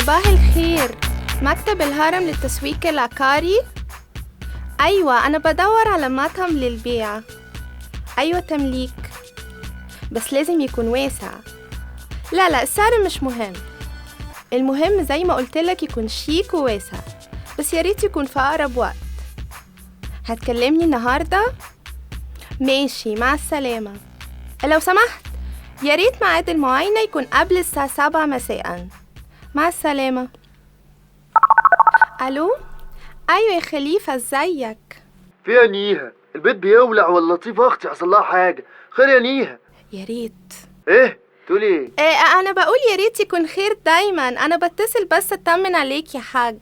صباح الخير، مكتب الهرم للتسويق العقاري. أيوة، أنا بدور على مطعم للبيع. أيوة تمليك، بس لازم يكون واسع. لا لا، السعر مش مهم، المهم زي ما قلتلك يكون شيك وواسع، بس ياريت يكون في أقرب وقت. هتكلمني النهاردة؟ ماشي، مع السلامة. لو سمحت ياريت ميعاد المعاينة يكون قبل الساعة 7 مساء. مع السلامة. ألو، أيوة يا خليفة، ازيك؟ في يا نيها، البيت بيولع ولا لطيفة أختي حصل لها حاجة؟ خير يا نيها. يا ريت. إيه؟ تقولي إيه؟ أنا بقول يا ريت يكون خير دايما. أنا بتصل بس أطمن عليك يا حاج.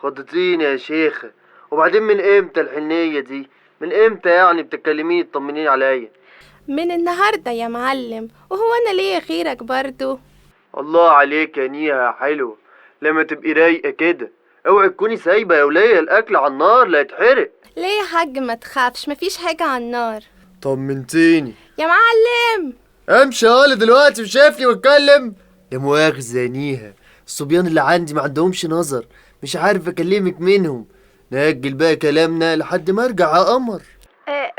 خضتيني يا شيخة. وبعدين من إمتى الحنية دي؟ من إمتى يعني بتكلميني تطمنيني عليا؟ من النهاردة يا معلم، وهو أنا ليا غيرك برضو؟ الله عليك يا نيها يا حلوة، لما تبقي رايقة كده اوعي تكوني سايبة يا ولية الأكل على النار لا يتحرق. ليه يا حاج؟ ما تخافش، مفيش حاجة على النار. طمنتيني يا معلم. امشي يالا دلوقتي وشافني واتكلم. لا مؤاخذة يا نيها، الصبيان اللي عندي ما عندهمش نظر، مش عارف اكلمك منهم. نأجل بقى كلامنا لحد ما ارجع يا قمر.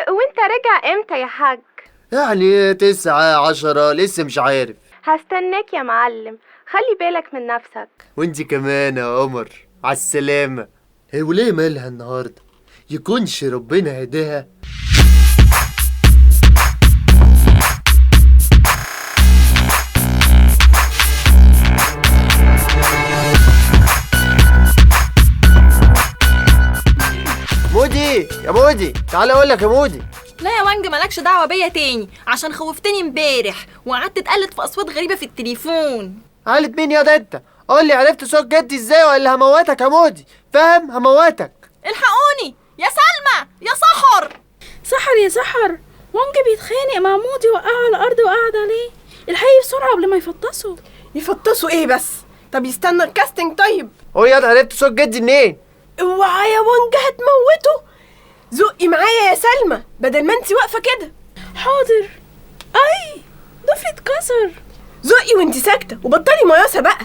وانت راجع امتى يا حاج؟ يعني 9 10 لسه مش عارف. هستناك يا معلم، خلي بالك من نفسك. وانت كمان يا قمر، عالسلامة. هي وليه مالها النهاردة؟ يكونش ربنا هداها؟ مودي يا مودي، تعالى اقول لك يا مودي. لا يا وانج، مالكش دعوه بيا تاني، عشان خوفتني امبارح وقعدت تقلد في اصوات غريبة في التليفون. قالت مين يا ده انت؟ قول لي عرفت صوت جدي ازاي ولا هموتك يا مودي، فاهم؟ هموتك. الحقوني يا سلمى، يا سحر. سحر يا سحر، وانج بيتخانق مع مودي، وقعه على الارض وقعد عليه. الحقي بسرعة قبل ما يفطسوا. يفطسوا ايه بس؟ طب يستنى ال casting. طيب هو يا عرفت صوت جدي منين؟ اوعى يا وانج هتموته. زقي معايا يا سلمى بدل ما انت واقفة كده. حاضر. اي ضفري اتكسر. زقي وانت ساكته وبطلي مياسه بقى.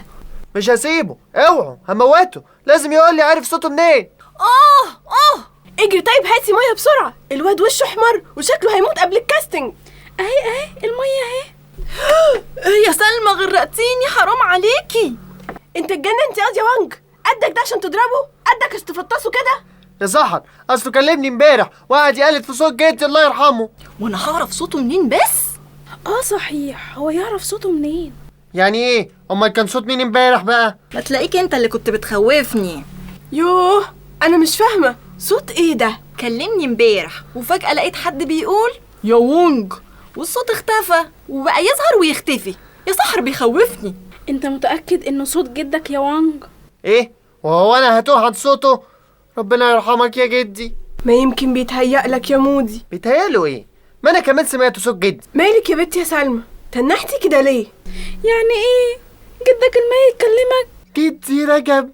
مش هسيبه، اوعوا هموته، لازم يقول لي عارف صوته منين. اجري طيب، هاتي مية بسرعة، الواد وشه احمر وشكله هيموت قبل ال casting. اهي المية اهي. يا سلمى غرقتيني، حرام عليكي. انت اتجننتي يا وانج، قدك ده عشان تضربه؟ قدك عشان تفطسه كده؟ يا سحر اصله كلمني امبارح وقعد يقلد في صوت جدي الله يرحمه. وانا هعرف صوته منين بس؟ صحيح، هو يعرف صوته منين؟ يعني ايه؟ امال كان صوت مين امبارح بقى؟ ما تلاقيك انت اللي كنت بتخوفني. يوه انا مش فاهمه صوت ايه ده. كلمني امبارح وفجأة لقيت حد بيقول يا وونج، والصوت اختفى وبقى يظهر ويختفي. يا سحر بيخوفني. انت متأكد انه صوت جدك يا وانج؟ ايه؟ وهو انا هتوه عن صوته؟ ربنا يرحمك يا جدي. ما يمكن بيتهيأ لك يا مودي. بيتهيأله ايه؟ ما انا كمان سمعت صوت جدي. مالك يا بنتي يا سلمى، تنحتي كده ليه؟ يعني ايه جدك الميت كلمك؟ جدي رجب.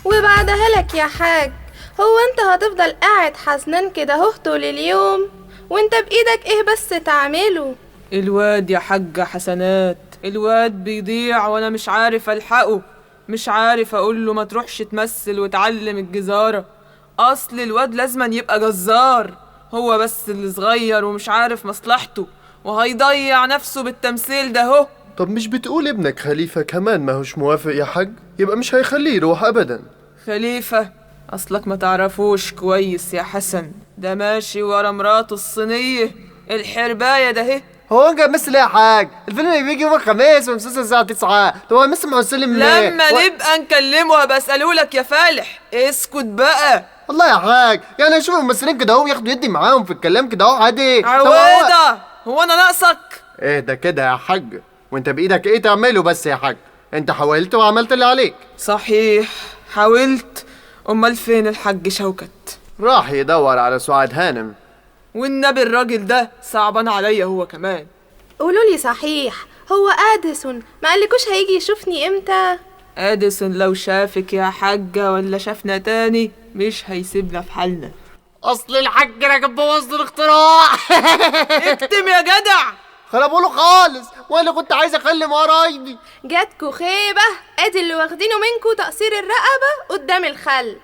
وبعدها لك يا حاج، هو انت هتفضل قاعد حزنان كده اهو طول اليوم؟ وانت بايدك ايه بس تعمله؟ الواد يا حاجة حسنات، الواد بيضيع وانا مش عارف الحقه، مش عارف اقول له ما تروحش تمثل وتعلم الجزارة. اصل الواد لازما يبقى جزار، هو بس اللي صغير ومش عارف مصلحته وهيضيع نفسه بالتمثيل ده اهو. طب مش بتقول ابنك خليفة كمان ما هوش موافق يا حاج؟ يبقى مش هيخليه يروح ابدا. خليفة اصلك ما تعرفوش كويس يا حسن، ده ماشي ورا مراته الصينية الحرباية ده اهي. هو انت مثل ايه يا حاج؟ الفيلم اللي بيجي يوم الخميس والمسلسل الساعة 9، طب هو مثل مع سلم ليه؟ لما نبقى نكلمه هبقى اساله لك يا فالح. اسكت بقى. والله يا حاج يعني اشوف الممثلين كده اهو ياخدوا يدي معاهم في الكلام كده اهو عادي. عويضة، هو انا ناقصك؟ ايه ده كده يا حاج؟ وانت بايدك ايه تعمله بس يا حاج؟ انت حاولت وعملت اللي عليك. صحيح حاولت، امال فين الحاج شوكت؟ راح يدور على سعاد هانم. والنبي الراجل ده صعبان عليا هو كمان. قولولي صحيح، هو اديسون ما قالكوش هيجي يشوفني امتى؟ اديسون لو شافك يا حاجة ولا شافنا تاني مش هيسيبنا في حالنا. اصل الحاج رجب بوظ الاختراع. اكتم يا جدع، خربوا له خالص، وانا كنت عايز اكلم قرايبي. جاتكوا خيبه، ادي اللي واخدينه منكوا تقصير الرقبة قدام الخل.